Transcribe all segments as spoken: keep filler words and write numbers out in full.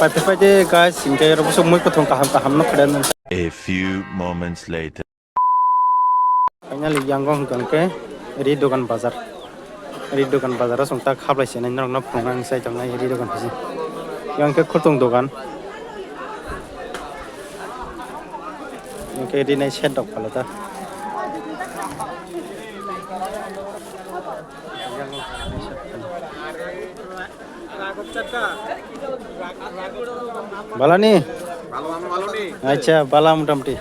Pai pai pai de guys, hingke oro bosok mui kothong kaham kaham no khade nang. A few moments later. Finally, yango hingka hingke ri dogan bazar. Ri dogan bazar o chwng tak hablai se nai norok no phunuknani sai tongnai ri dogan pisi. Yang khe khurtung dogan. Hingke ri nai set rok phalota. Balani? Acha, bala motamoti.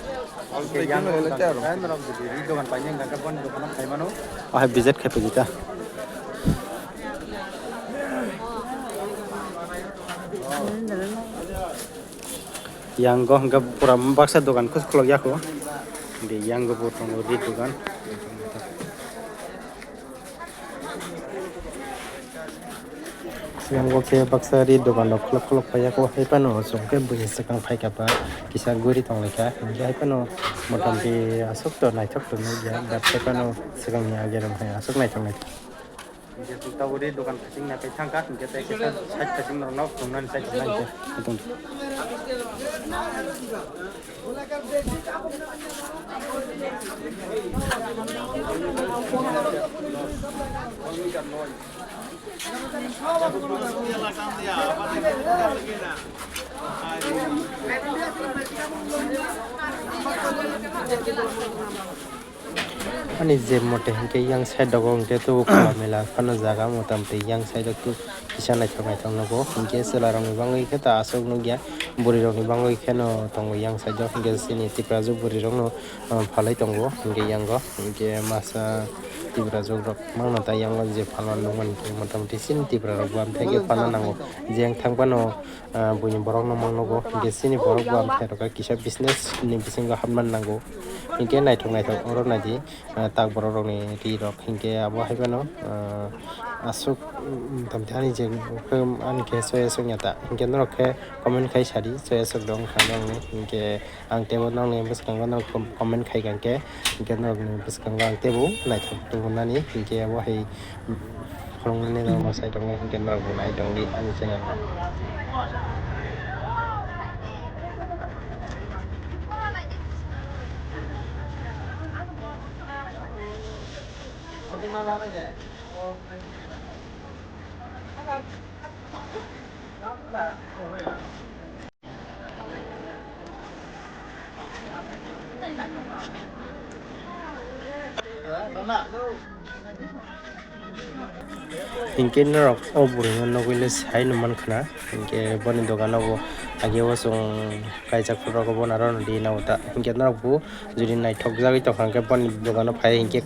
Ahai visit khe phaidi ta. Yang go hingke pura baksa dogan khus khulok ya kho. Hingke yang go bo tongo ri dogan. Yang go khe baksa ri dogan rok khulok khulok phai ya kho. Hai phano chwng khe buini swkang phai kha ba kisa guri tong lai kha. Hingke hai phano motamoti aswk to naithok to nukya. But hai phano swkang ni age rok hai aswk naithok naithok. Hingke tabuk ri dogan phasing na kai thang kha, hingke tei kisa side phasing norok no phunuknani sai tongnai hingke. Ani je mote hingke yang side o hingke tabuk khula mela phano jaga motamoti yang side o kisa naithok naithok nugo, hingke chwla rok ni bagwi khe ta aswk nukya, bwrwi rok ni bagwi kheno tongo yang side o, hingke chini Tiprajwk bwrwi rok no, ah, phalwi tongo, hingke yang o, hingke masa Tiprajwk rok mangno ta yang o je phalma nukmani motamoti chini Tipra rok bo amthaike phalna nango, je wng thang phano. Ah, buini borok no mang nugo, hingke chini borok bo ang khe rok kisa business ni bisingo hapna nango, hingke naithok naithok oro naidi, ah, tak borok rok ni ri rok, hingke abo hai phano, ah, aswk, mm, tamni ani je ani khe soya songya ta, hingke norok khe comment khai sadi soya sok dong kha nang ni, hingke ang teibo nokni bwskango no com-, comment khai kha hingke, hingke norokni bwskango ang teibo naithok tubunani, hingke abo hai khulumnani norok no sai tongo, hingke norok bo nai tongdi ani channel o. Hinkhe norok o bwrwino nugwi le sai no mankha na, hinkhe boni dogano bo age o chwng kaijak rok bo naro nw di nw ta, hinkhe norok bo jodi naithok jagwi tongkha hinkhe boni dogano phai hinkhe.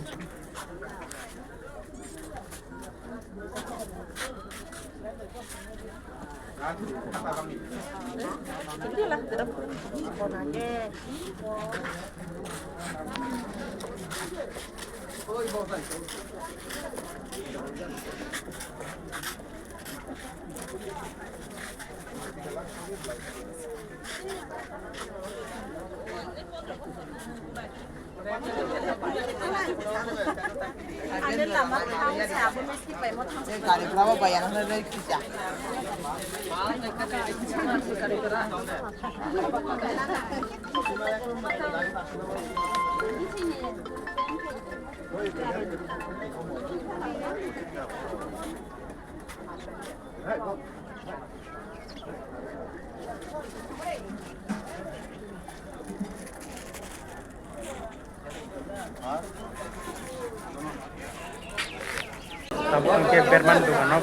Tabuk hwnkhe berman dogano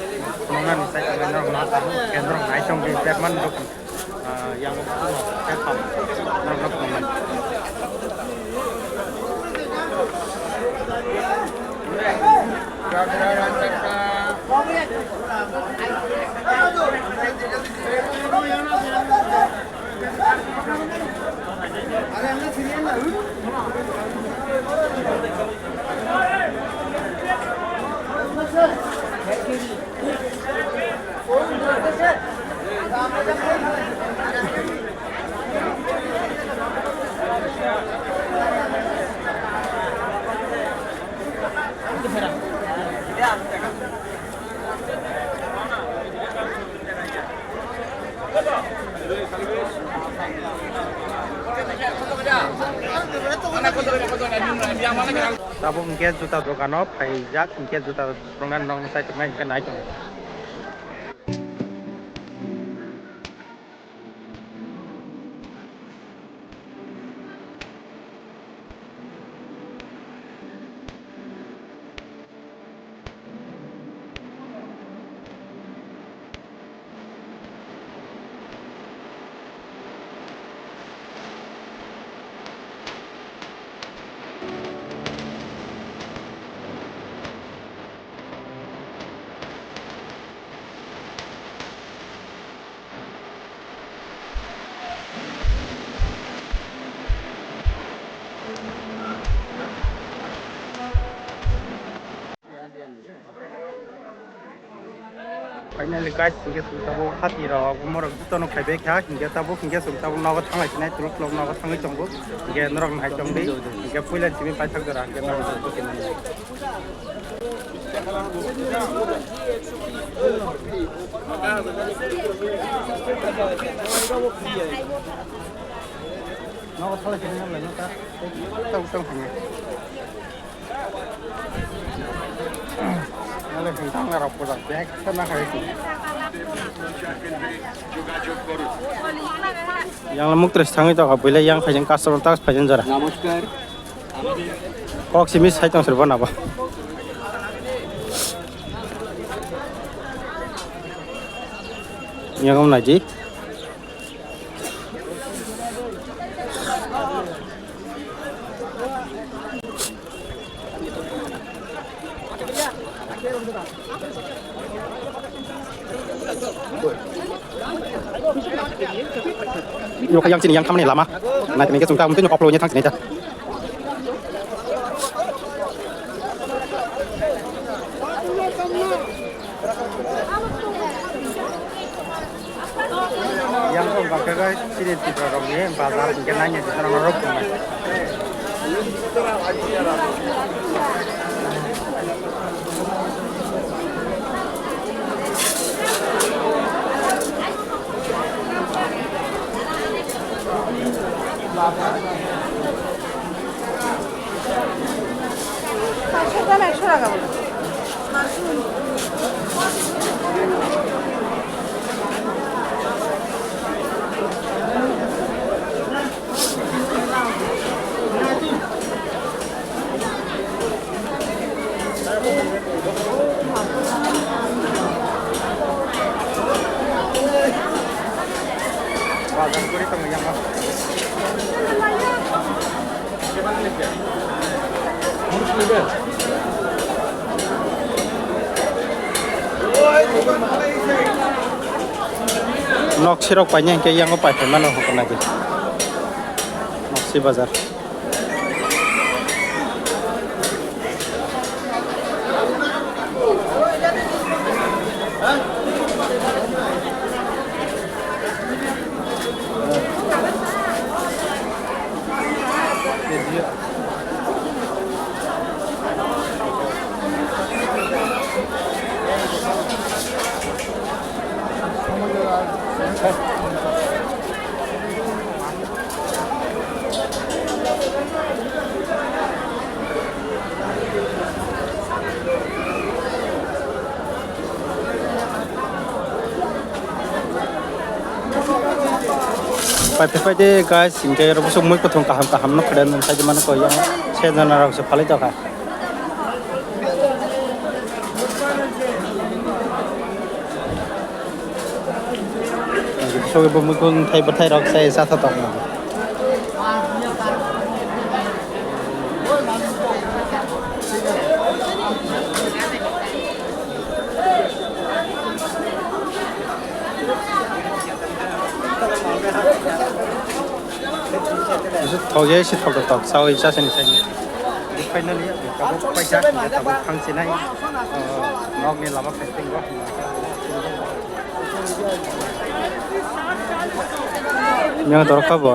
phunuknani sai tongwi norok ma tabuk kendro nai tongdi berman dogan, ah, yango phunukno khe tamo norokno phunuknai. Tabuk hwnkhe juta dogano phaijak, hwnkhe juta rwna nokni side o nai hwnkhe nai tongo. Finally guys, hingke chwng tabuk hati rok morok jotono khaibai kha, hingke tabuk hingke chwng tabuk nogo thanglai sinai twlok twlok nogo thangwi tongo, hingke norok nai tongdi, hingke puila simi paithak jora hingke tabuk chwng buchimani. Nogo thanglai sinai nang lai no ta, tong tong hingke. Nale hwnkhe narok pujak bek kheno hai. Yang lamuk tres thangwi tongkha, buila yang phaijak customer task phaijak jora. নমস্কার। Kok simi sai tong sir bo nabo. Yang naji. Ino kha yang chini yang thamani lama. Nai tini ke chungta mungkin nyokop lo nya thang chini ta. Yang kong bakhe bai chini Tripura rok ni bazar hingke nanya di sana rok tongnai. Nok sirok paine hingke yango pai phaimano hokna di. Nok si bazar. Pai phai phai de guys, hingke oro bosong mui kothong kaham kaham no khede nang sai mano koi yang se jana rok se phalai tokha. Sogwi bo mui kung thai bwthai rok sai cha tha tong. Thok ya si thok thok sawi cha sini sini. Finally, tabuk paisa, tabuk thang sinai. Nok ni lama fencing bo. Yang dorkha bo.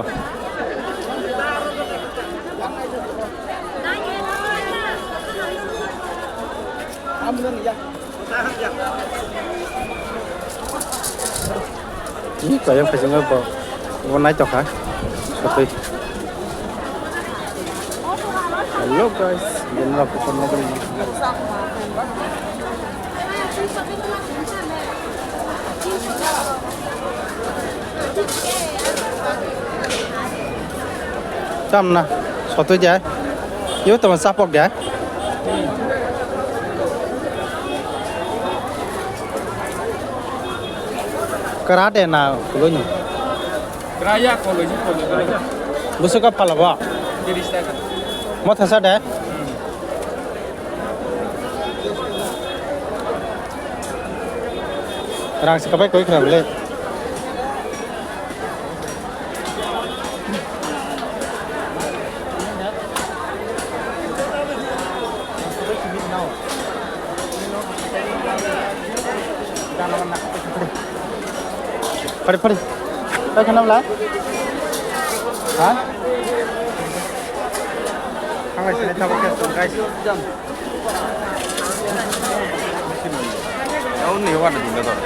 Ni kaya phai jangwa bo. Bo nai tokha. Sotwi. Hello guys, din rok kuchuk nugwi. Chamna, sotwi de. Yo tamo chapok de. Kara de na kuluni. Kara ya, kolo ji, kolo ji. Busu ka phala ba? Tiris taka. Mo thasa de? Rang se kabai koi khna bole. Pari, pari. Kau kenapa lah? Hah? Kau nggak sini, coba ke, guys. Kau nih, warna dulu, tuh.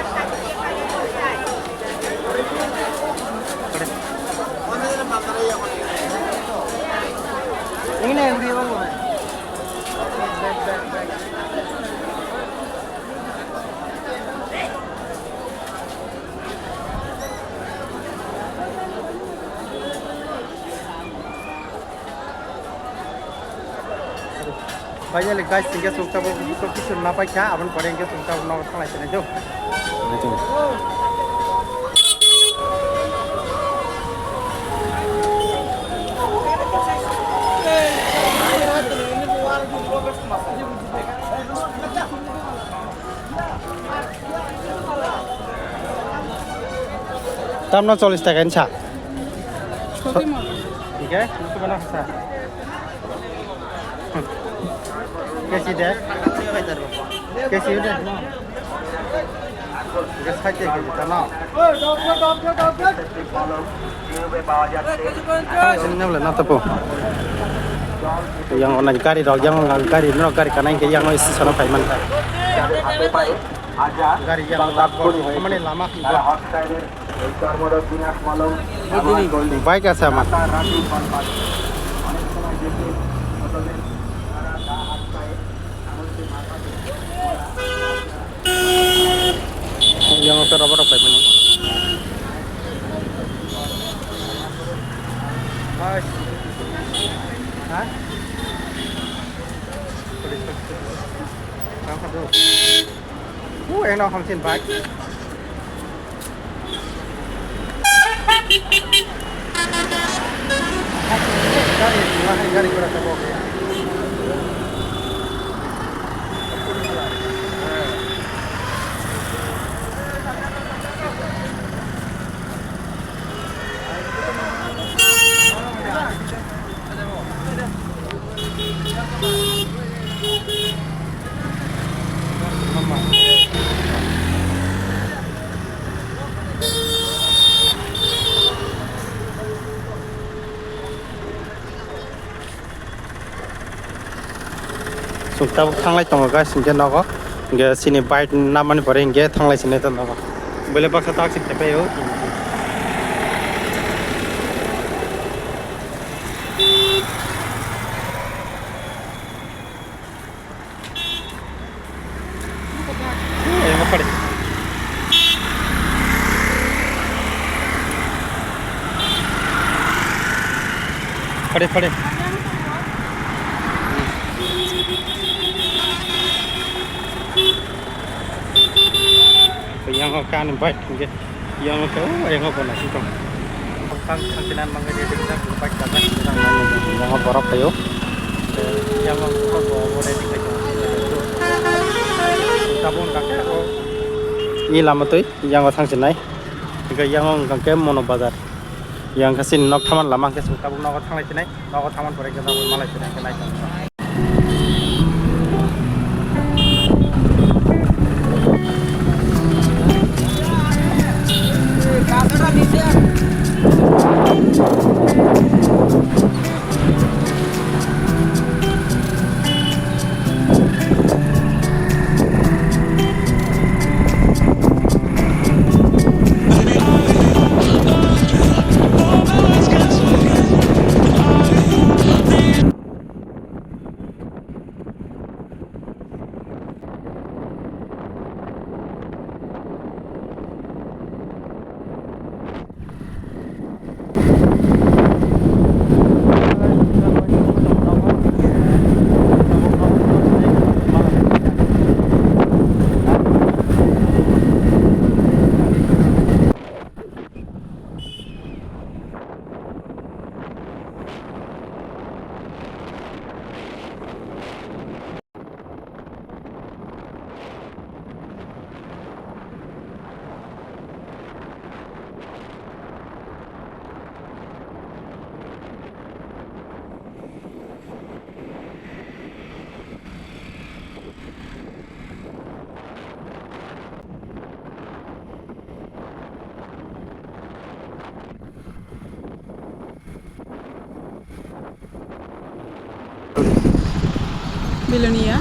Ini nih, yang dia, Bang. Finally guys, hingke chwng tabuk kisa napai kha, aboni pore hingke chwng tabuk nogo thanglai sinai do. Tamno chollish taka ni sa. Sotwi mo. Hingke, nukhe bono sa. Kesi de. Kesi de. Hingke side de kesi tamo. Sini nyamle na tapo. Yang ona gari rok, yang ona gari no gari kanai ke yang isi sana paiman ka. Gari yang lama, lama. Bike asa ma. Yang ke rubber apa ini? Hah? Uh, eno hamsin bike. Gari, gari gora tabok. Chwng tabuk thanglai tongo guys, hinkhe nogo. Hinkhe chini bike namani pore hinkhe thanglai sinai ta nogo. Bele baksa tak si thepai o. Pare, pare. Yang kani bike. Yang ke, oh, yang apa nasi tong? Tang, tang, tinan, mangga, dia, dia, dia, bike, dia, dia, dia, yang borok kayo. Yang apa, apa, apa, dia, dia, dia. Tabung, kakek, oh. Ini lama tuh, yang apa, tang, sinai. Tiga, yang, kakek, mono bazar. Yang kasih nok taman lama, kasih tabung, nok, tang, lai, sinai. Nok, taman, pore, kita, malai, sinai, kenai, tang. Bilonia.